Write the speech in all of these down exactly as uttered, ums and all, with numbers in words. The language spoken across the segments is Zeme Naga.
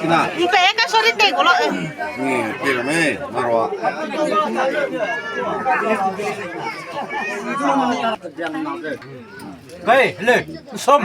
Mpe ka sorry te ko lo. Ni, pira me, marwa. Kai, le, som.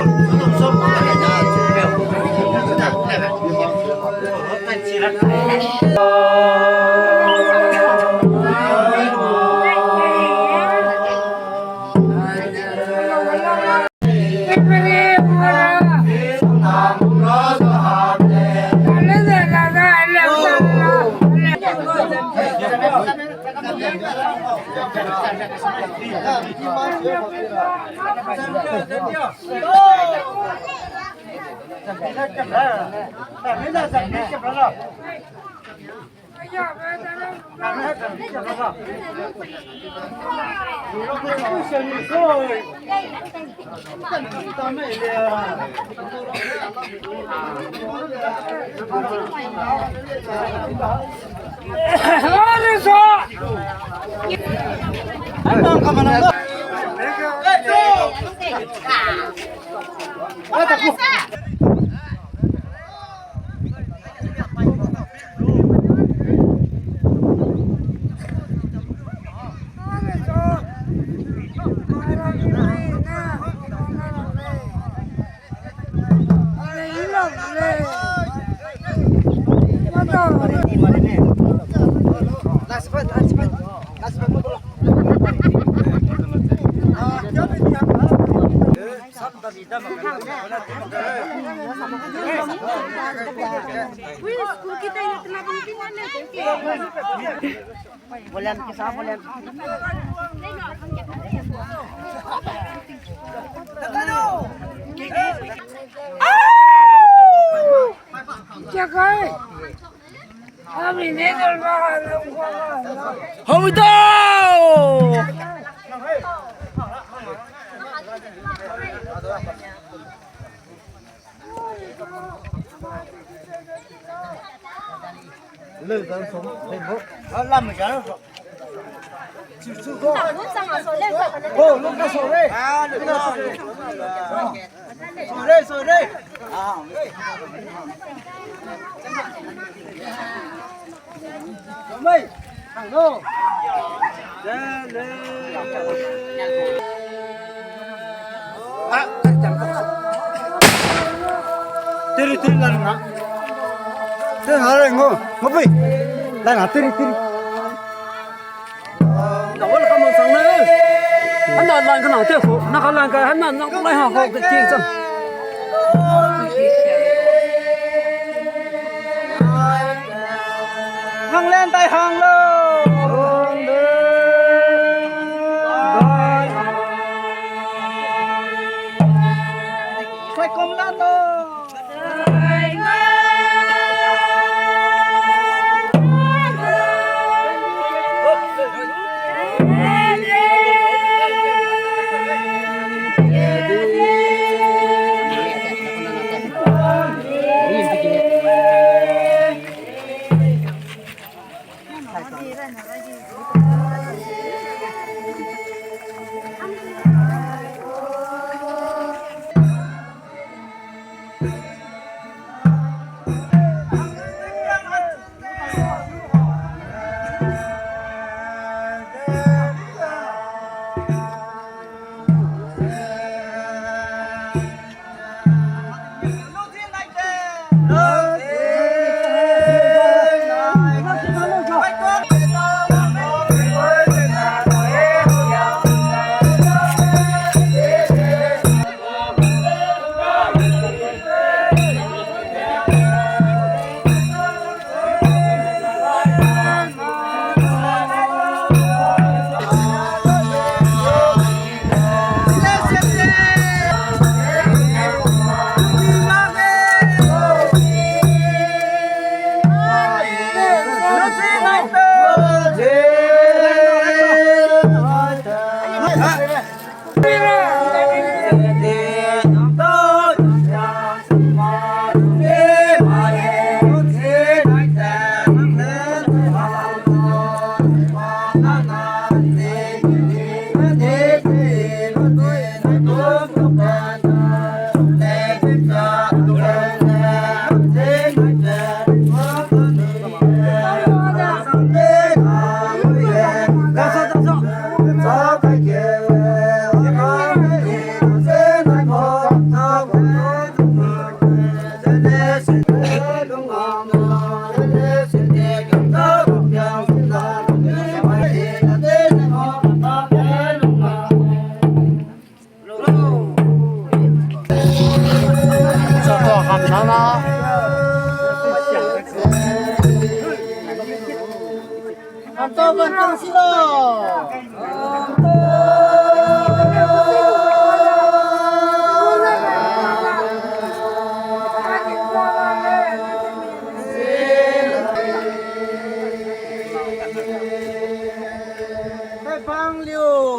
Hau dau! Tiri, tiri, lan na. Tiri, lan na, ngo. Ngo pui. Lan na, tiri, tiri. Hana lan ka nang te ko, na ka lan ka, hana nang lai ha ko ke ting chang. Hang len tai hang lo. Sai kom lan lo. Tau bantang si lau. Bang liu.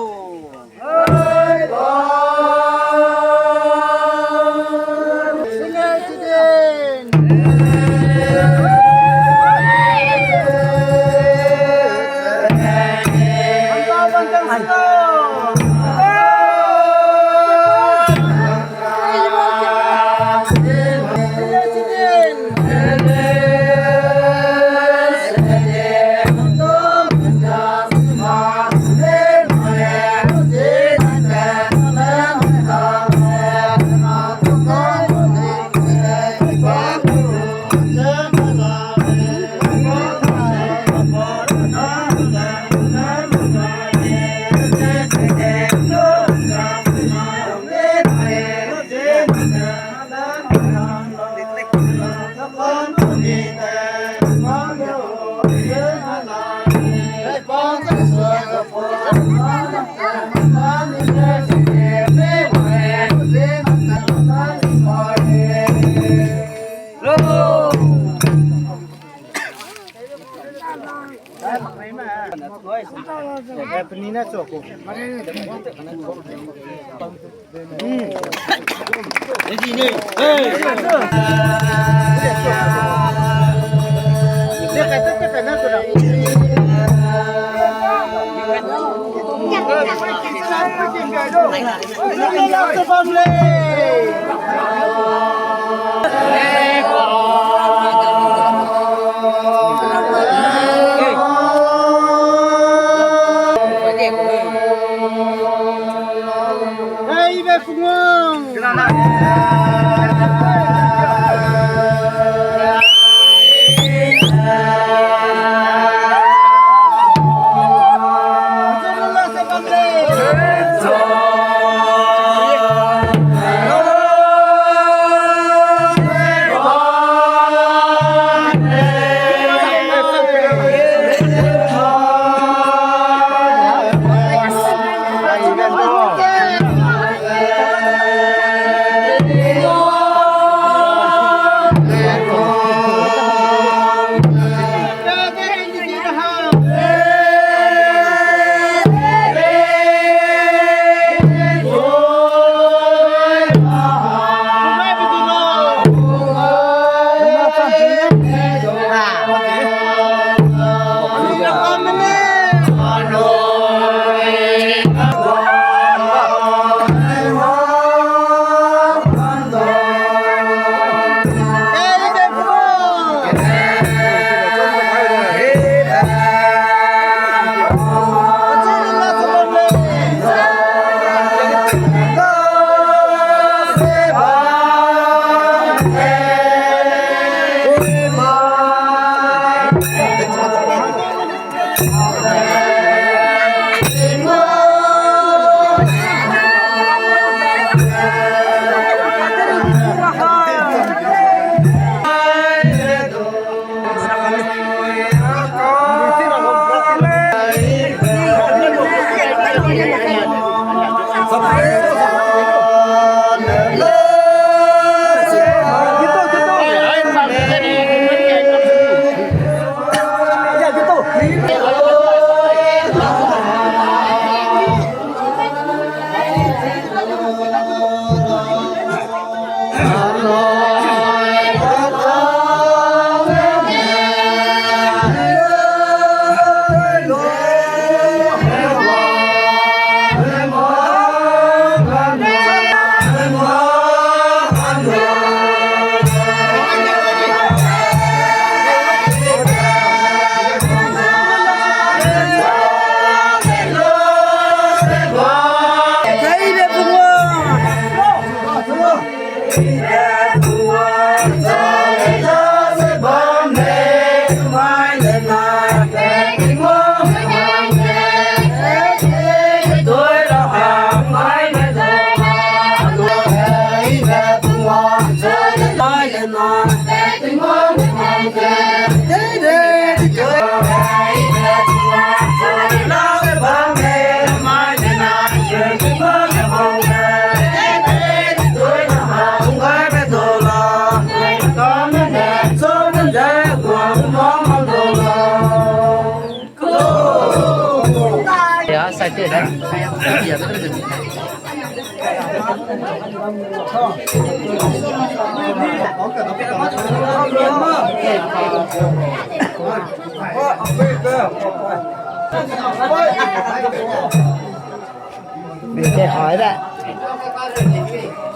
Te hai da.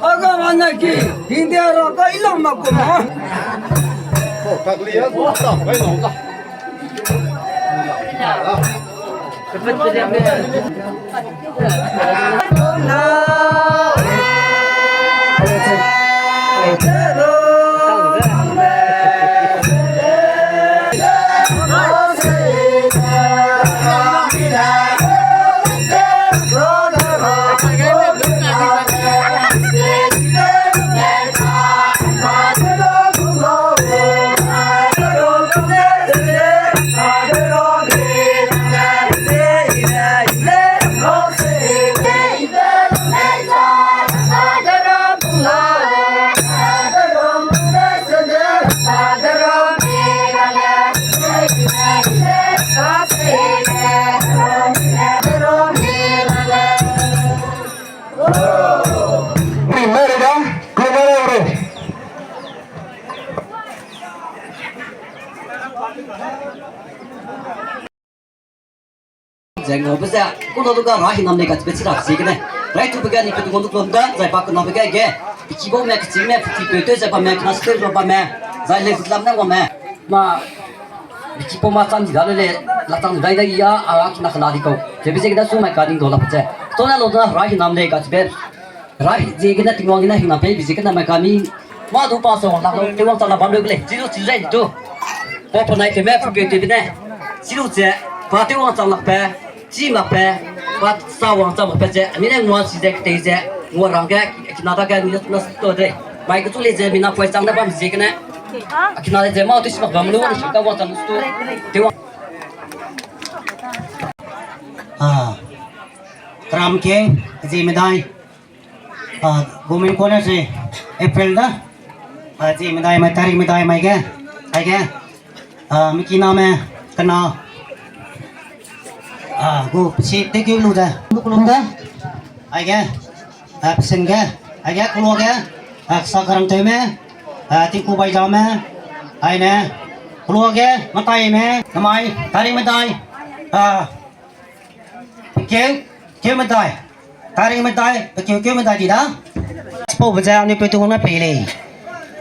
Aga mana ki, India ra ka ilang ma ko ma. Ko, kaklia ko ta, kai nong ta. Ze ngaube ze, kuna du ga ra hinam lei kachibe chi ra ziegene. Rai tube ge ni pe tu wang du klom da, zai pa kenabe ge ge. Peki baume, kechîngme, peki peu tew ze bamme, kena se tew ze bamme, zai lei butlam ne wame. Ma, peki pau ma chang di da le le, la chang di da i da i a, a kena kena di kau. Ze be ziegene su mai ka ding do la pe ze. Tone lo da ra hinam lei kachibe. Ra ziegene Tingwang gene hinam pei be ziegene mai ka mi. Ma du pa sa wang lak lo, tew wangchang lak bam leu ge lei, chi du chi zai du. Pa penai tewme, pepeu tewbe ne. Chi du ze, pa tew wangchang lak pe, chi mak pe, pa sa wangchang mak pe ze, mi ne ngua si ze, ketei ze, ngua rang ge, kina dage, mi ne na to de. Mai kechu lei ze, mi na poi chang ne bam ziegene. Kina lei ze, ma tew si mak bam lu, na si ka wangchang lu tu. Tew wang. Ah. Ram ke, zie medai. Ah, Government College, April da. Ah, zie medai mai, tarik medai mai ge. Aige. Ah, mi kiname, kena. Ah, gu pesi teki lu da. Lu kulum da. Aige. Ah, pesen ge. Aige, kuluage. Ah, sa karang tewme. Ah, tingku bai dame. Aine. Kuluage, mataime. Namai, tarik medai. Ah, Keu, keu medai. Tarik medai, pe keu, keu medai di da. Chipau be ze anui peu tu wang ne pei lei.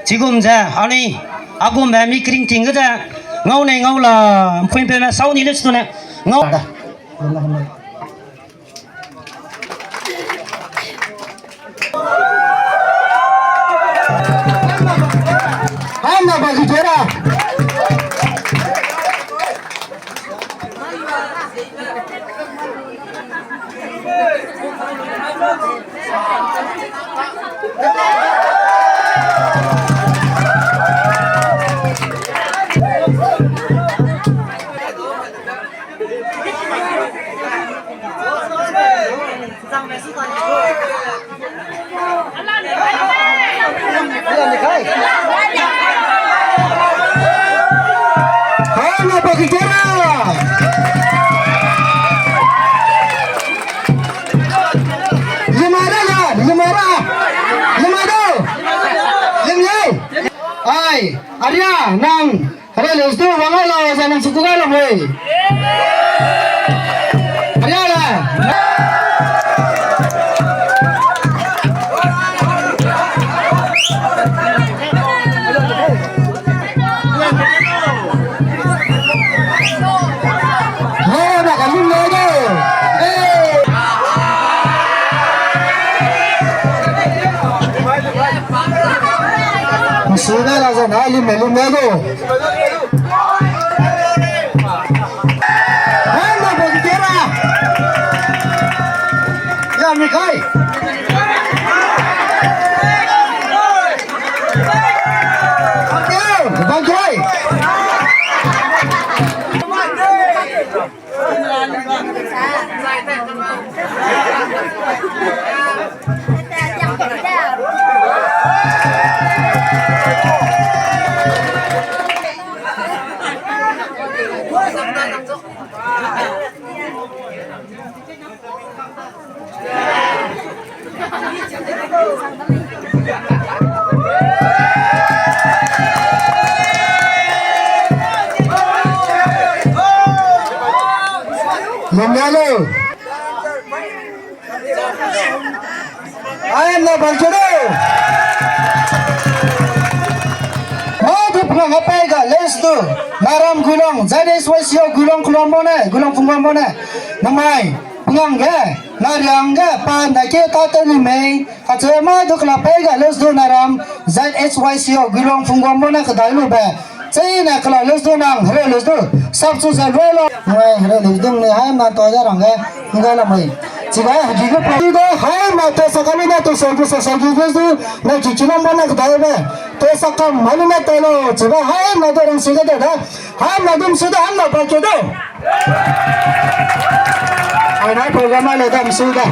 Chigum ze, anui, agum be mi kering ting ge ze. Ngau nei ngau la, mpui peu me sau ni le chitu ne. Ngau da. Hana ba ki kera. Hana ba ki kera. Limara la, limara. Limara. Limara. Ai, aria, nang. Are le stu wang ai la, za nang suku gai la mei. Aria la. Hana ba ka lum le de. Sina la za na lum le lum le do. Hana ba ki kera. Ya mi kai. Ba kai. Bumlalo. Ai, na bang kere. Ma du plang a pei ga, let's do. Naram Guilong, Z H Y C O Guilong Kulong Bone, Guilong Phungwang Bone. Namai, plang ge, nariang ge, pa na ke ta te ni mei. Kache ma du kela pei ga, let's do Naram, Z H Y C O Guilong Phungwang Bone kedai lu be. Chine kela let's do nang, here let's do. Sap chu ze loi lo. Ngai, here let's do ne, hai ma to ya rang ge. Ngai la mai. Chiga, hegi ge pa. Chiga, hai ma to sa ka lu na to sa gu sa sa gu let's do. Na ki ki nang ba na kedai be. To sa ka ma lu na to lo. Chiga, hai ma to rang si ge de da. Hai ma dum si da, hai ma pa ke da. Ai na program a le dam si da.